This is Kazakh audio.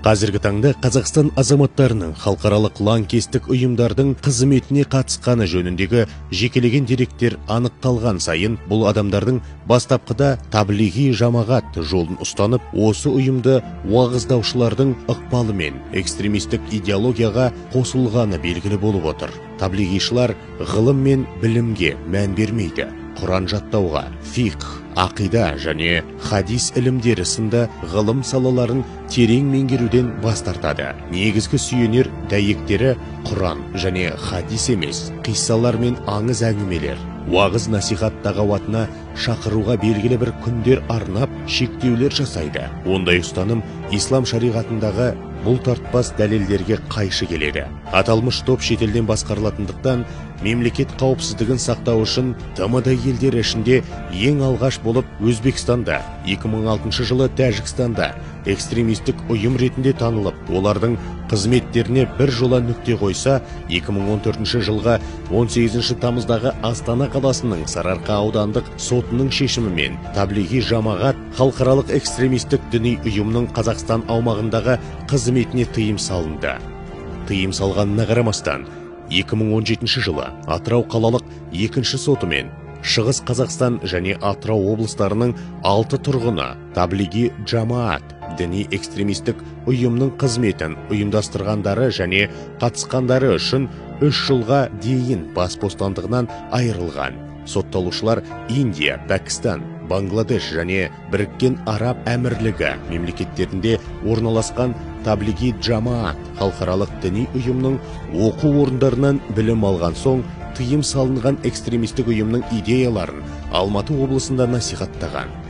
Қазіргі таңда Қазақстан азаматтарының халықаралық лаңкестік ұйымдардың қызметіне қатысқаны жөніндегі жекелеген деректер анықталған сайын, бұл адамдардың бастапқыда таблиғи жамағат жолын ұстанып, осы ұйымды уағыздаушылардың ықпалымен экстремистік идеологияға қосылғаны белгілі болып отыр. Таблиғишылар ғылым мен білімге мән бермейді. Құран жаттауға, фиқх, ақида және хадис ілімдері сынды ғылым салаларын терең меңгеруден бас тартады. Негізгі сүйенер дәйектері Құран және хадис емес, қиссалар мен аңыз әңгімелер. Уағыз насихат дағауатына шақыруға белгілі бір күндер арнап, шектеулер жасайды. Ондай ұстаным ислам шариғатындағы бұлтартпас дәлелдерге қайшы келеді. Аталмыш топ шетелден басқарылатындықтан, мемлекет қауіпсіздігін сақтау үшін ТМД елдері ішінде ең алғаш болып Өзбекстанда, 2006 жылы Тәжікстанда экстремистік ұйым ретінде танылып, олардың қызметтеріне бір жола нүкте қойса, 2014 жылғы 18 тамыздағы Астана қаласының Сарыарқа аудандық сотының шешімімен Таблиғи жамағат халықаралық экстремистік діни ұйымның Қазақстан аумағындағы қызметіне тыйым салынды. Тыйым салғанына қарамастан, 2017 жылы Атырау қалалық екінші сотымен Шығыс Қазақстан және Атырау облыстарының 6 тұрғыны Таблиғи жамаат діни экстремистік ұйымның қызметін ұйымдастырғандары және қатысқандары үшін 3 жылға дейін бас бостандығынан айырылған. Сотталушылар Индия, Пәкістан, Бангладеш және Біріккен Араб Әмірлігі мемлекеттерінде орналасқан Таблиғи жамаат халықаралық діни ұйымның оқу орындарынан білім алған соң тыйым салынған экстремистік ұйымның идеяларын Алматы облысында насихаттаған.